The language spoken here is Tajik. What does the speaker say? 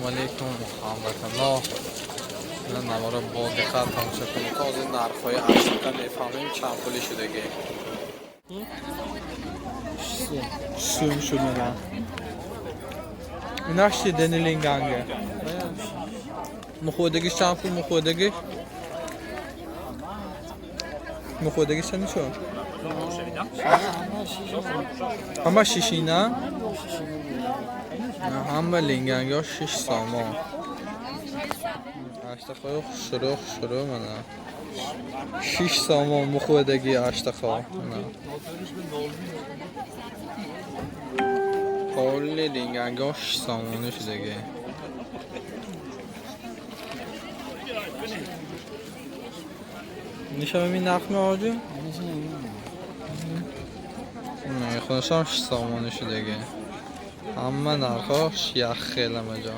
Алейкум, ҳамватано. Наворо бо диққат тамошо кунед. То ҳозир нархҳои аштақа мефаҳмем, чанд пулӣ шудагӣ. Сум шуд мена. Инаш шидани линганге. Мухӯдагиш чанд пул, мухӯдагиш? Мухӯдагиш чанд шуд? Ҳама шишина? Ҳама линганго 6 сомон. Аштақои хушрӯ, хушрӯ, мана. 6 сомон мухӯдаги аштақо. Мана. Ҳоли линганго 6 сомонӣ шудаги. Нишами нарх меоҷи? Худашам 6 сомонӣ шудаги. Ҳама нархҳо як хел ҳамаҷо.